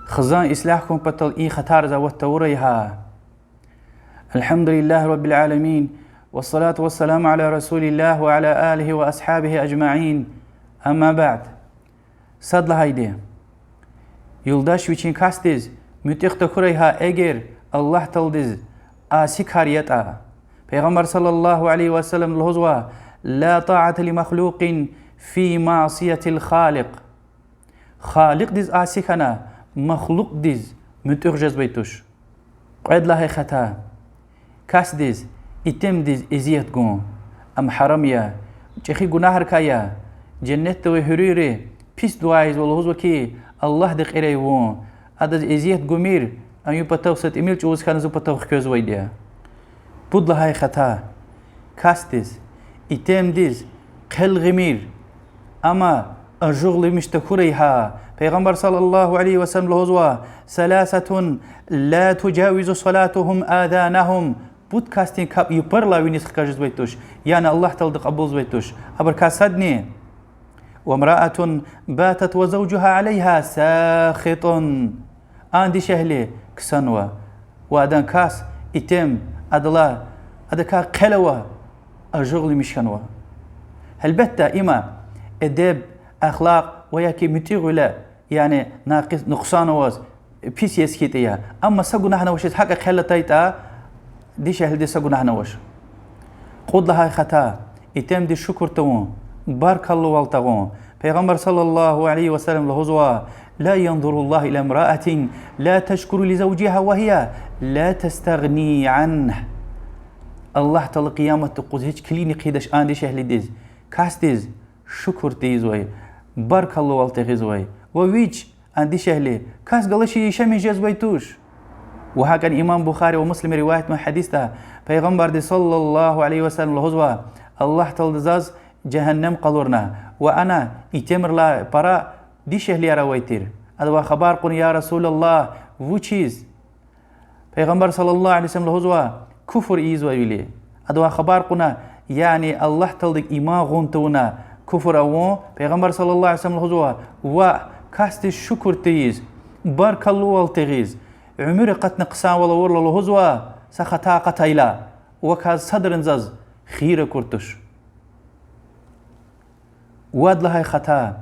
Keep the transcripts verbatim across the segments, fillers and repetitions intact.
Хизан ислягь хьун патал и хатар завод тавурай гьа. الحمد لله رب العالمين، والصلاة والسلام على رسول الله وعلى آله وأصحابه أجمعين. أما بعد. Сад лагьайди. Юлдаш вичин касдиз муьтӀуьгъ тахьурай гьа, эгер Аллагь Тааладиз аси кар ятӀа. Пайгъамбар صلى الله عليه وسلم лугьузва: لا طاعة لمخلوق في معصية الخالق. Халикьдиз аси хьана, махлукьдиз муьтӀуьгъ жезвай туш. Кьвед лагьай хата. Касдиз, итимдиз эзият гун. Ам гьарам я, чӀехи гунагьрикай я. Женнетда авай гьуьруьнри пис дуьа ийизва, лугьузва хьи, Аллагьди кьирай вун. Адаз эзият гумир, ам ви патав са тӀимил чӀавуз хьана зи патав хквезвайди я. Пуд лагьай хата. Касдиз, итимдиз хъел гъимир, амма ажугъламиш тахьурай гьа. Пайгъамбар صلى الله عليه وسلم лугьузва: ثلاثة لا تجاوز صلاتهم آذانهم. Пуд касдин капӀ япарилай виниз хкаж жезвай туш, яни Аллагь Таалади кьабулзавай туш. Абурукай садни: وامرأة باتت وزوجها عليها ساخط. Ан дишегьли ксанва ва адан кас, итим, адалай, адакай хъел ава, ажугъламиш хьанва. Гьелбетда, има эдеб, ахлакь ва яки муьтӀуьгъвиле, яни накъис, нукьсан аваз, пис яз хьайитӀа я. Амма са гунагьни авачиз гьакӀа хъел атайтӀа, дишегьлидиз са гунагьни авач. Кьуд лагьай хата. Итимдиз шукур тавун, баркаллавал тагъун. Пайгъамбар صلى الله عليه وسلم лугьузва: لا ينظر الله إلى امرأة لا تشكر لزوجها وهي لا تستغني عنه. Аллагь Таала къияматдин юкъуз гьич килигна хъийидач ан дишегьлидиз, касдиз шукур тийизвай, баркаллавал тегъизвай. Ва вич, ан дишегьли, кас галачиз яшамиш жезвай туш. Ва гьакӀни имам Бухари ва Муслима риваятнавай гьадисда Пайгъамбарди صلى الله عليه وسلم лугьузва: Аллагь Таалади заз жагьаннам къалурна ва ана итимрилай пара дишегьлияр авай тир. Адавай хабар кьуна: يا رسول الله, вучиз? Пайгъамбар صلى الله عليه وسلم лугьузва: куфр ийизвайвиляй. Адавай хабар кьуна, яни Аллагь Тааладик иман гъун тавуна куфр авун. Пайгъамбар صلى الله عليه وسلم лугьузва: ва касдиз шукур тийиз, баркаллавал тегъиз, уьмуьр акъатна хъсанвал авурла, лугьузва, са хата акъатайла, вакай садра заз хийир акур туш. Вад лагьай хата.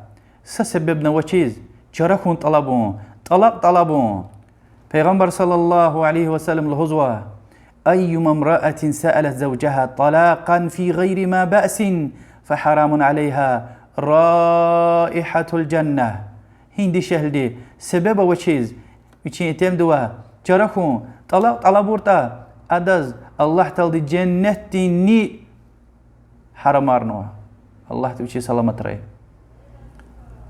Са себебни авачиз чара хьун тӀалабун, тӀалакь тӀалабун. Пайгъамбар صلى الله عليه وسلم лугьузва: أيما امرأة سألت زوجها طلاقا في غير ما بأس فحرام عليها رائحة الجنة. Гьи дишегьлиди себеб авачиз вичин итимдивай чара хьун, тӀалакь тӀалабуртӀа, адаз Аллагь Таалади женнетдин ни гьарамарнава. Аллагьди вичи саламатрай.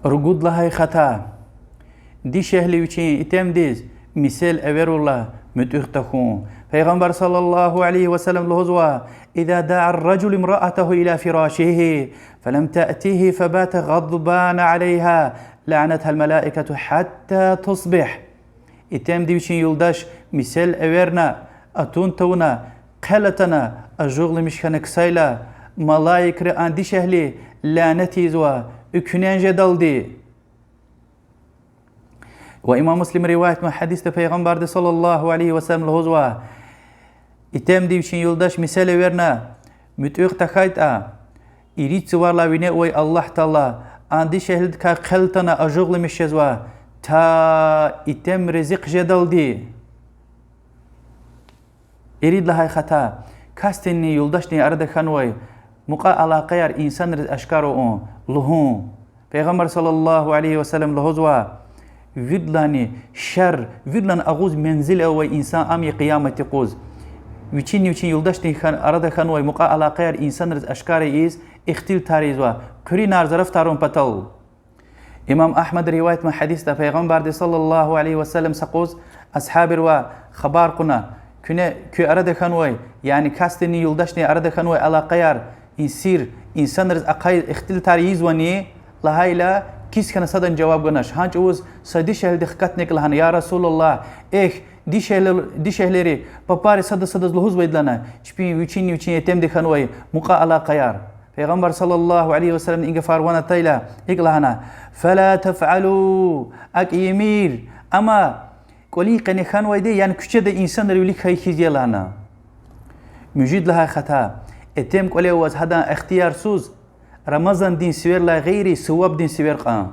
Ругуд лагьай хата. Дишегьли вичин итимдиз месел эверурла муьтӀуьгъ тахьун. Пайгъамбар صلى الله عليه وسلم лугьузва: إذا دعا الرجل امرأته إلى فراشه فلم تأته فبات غضبان عليها لعنتها الملائكة حتى تصبح. Итимди вичин юлдаш месел эверна, атун тавуна, хъел атана, ажугъламиш хьана ксайла, малаикри ан дишегьли лянет ийизва, экуьнен жедалди. Ва имам Муслима риваятнавай гьадисда Пайгъамбарди صلى الله عليه وسلم лугьузва: итимди вичин юлдаш месел эверна, муьтӀуьгъ тахьайтӀа, ирид суварилай вине авай Аллагь Таала ан дишегьлидикай хъел атана ажугъламиш жезва, та итим рази хъжедалди. Ирид лагьай хата. Касдинни юлдашдин арада хьанвай мукьва алакъаяр инсанриз ашкара авун, лугьун. Пайгъамбар صلى الله عليه وسلم лугьузва: виридалайни шер, виридалайни агъуз мензил авай инсан ам я къиямат юкъуз, вичинни вичин юлдашдин хьан-, арада хьанвай мукьва алакъаяр инсанриз ашкара ийиз, ихтилатар ийизва, хъуьруьнар, зарафатар авун патал. Имам Агьмада риваятнавай гьадисда Пайгъамбарди صلى الله عليه وسلم са юкъуз асгьабривай хабар кьуна: куьне куь арада хьанвай, яни касдинни юлдашдин арада хьанвай алакъаяр, и сир, инсанриз ахъайиз ихтилатар ийизвани лагьайла, кис хьана садани жаваб ганач. Гьа чӀавуз са дишегьлиди хкатна икӀ лагьана: я Расулаллагь, эхь, дишегьли-, дишегьлийри папари сада-садаз лугьузвайди лагьана чпин вичин-вичин итимди хьанвай мукьва алакъаяр. Пайгъамбар صلى الله عليه وسلمди и гафар ван атайла, икӀ лагьана: فلا تفعلوا, акӀ ийимир, Амма кӀвалин къене хьанвайди, яни куьчеда инсанрин вилик хьайи хьиз я лагьана. Муьжуьд лагьай хата: итим кӀвале аваз гьадан ихтиярсуз Рамазандин сиверилай гъейри сувабдин сивер кьан.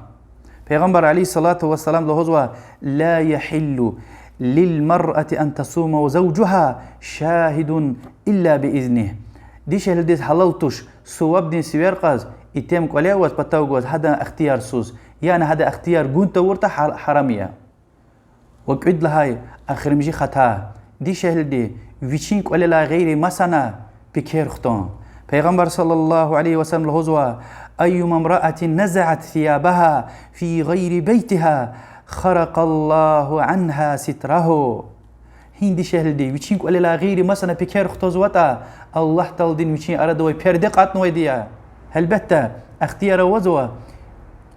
Пайгъамбар عليه الصلاة والسلام лугьузва: لا يحل للمرأة أن تصوم وزوجها شاهد إلا بإذنه. Дишегьлидиз гьалал туш сувабдин сивер кьаз, итим кӀвале аваз патав гваз гьадан ихтиярсуз, яни гьада ихтияр гун тавуртӀа гьар-, гьарам я. Ва кӀуьд лагьай, эхиримжи хата: дишегьлиди вичин кӀвалелай гъейри масана пекер хтун. Пайгъамбар صلى الله عليه وسلم лугьузва: أيما امرأة نزعت ثيابها في غير بيتها خرق الله عنها ستره. Гьи дишегьлиди вичин кӀвалелай гъейри масана пекер хтазватӀа, Аллагь Тааладин вичин арада авай перде кьатӀнавайди я. Гьелбетда, ихтияр авазва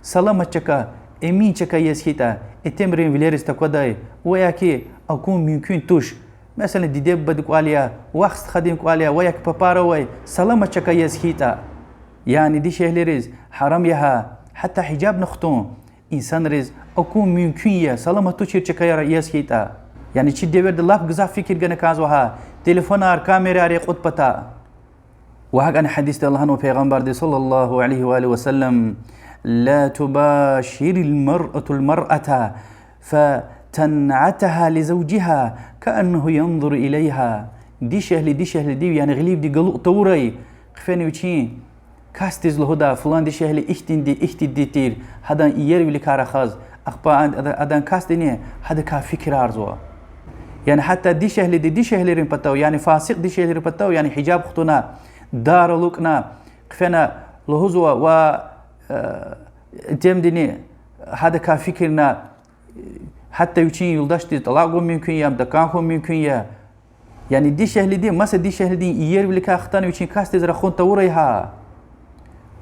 саламат чка, эмин чка яз хьайитӀа, итимрин вилериз таквадай, ва яки акун мумкин туш, месела, диде-бубадин кӀвал я, вах-стхадин кӀвал я, ва яки папар авай, саламат чка яз хьайитӀа. Яни дишегьлийриз гьарам я гьа, гьатта гьижабни хтун инсанриз акун мумкин я, саламат тушир чкаяр яз хьайитӀа. Яни чи девирда лап гзаф фикир гана кӀанзава гьа телефонар, камераяр кьуд пата. Ва гьакӀни гьадисда лагьанва Пайгъамбарди صلى الله عليه وآله وسلم: لا تباشر المرأة المرأة فتنعتها لزوجها كأنه ينظر إليها. Дишегьли дишегьлидив, яни гъилив галукь тавурай, хъфена вичин касдиз лугьуда: флан дишегьли ихьтинди, ихьтинди тир, гьадан иервиликай рахаз, ахпа ад-, ад-, адан касдини гьадакай фикирарзава. Яни гьатта дишегьлиди дишегьлийрин патав, яни фасикь дишегьлийрин патав, яни гьижаб хтуна, дар алукӀна, хъфена лугьузва ва, э, итимдини гьадакай фикирна, гьатта вичин юлдашдиз тӀалакь гун мумкин я, ам такӀан хьун мумкин я. Яни дишегьлиди маса дишегьлидин иервиликай хтана вичин касдиз рахун тавурай гьа.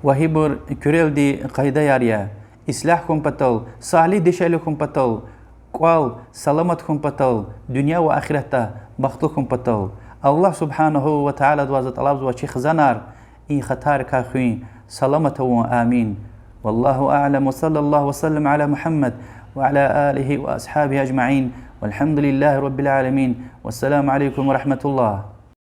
Ва гьибур куьрелди къайдаяр я: ислягь хьун патал, салигь дишегьли хьун патал, кӀвал саламат хьун патал, дуьнья ва ахиратда бахтлу хьун патал. Аллагь سبحانه وتعالىдивай за тӀалабзава чи хизанар и хатарикай хуьн саламат авун. آمين. والله أعلم، وصلى الله وسلم على محمد وعلى آله وأصحابه أجمعين، والحمد لله رب العالمين، والسلام عليكم ورحمة الله.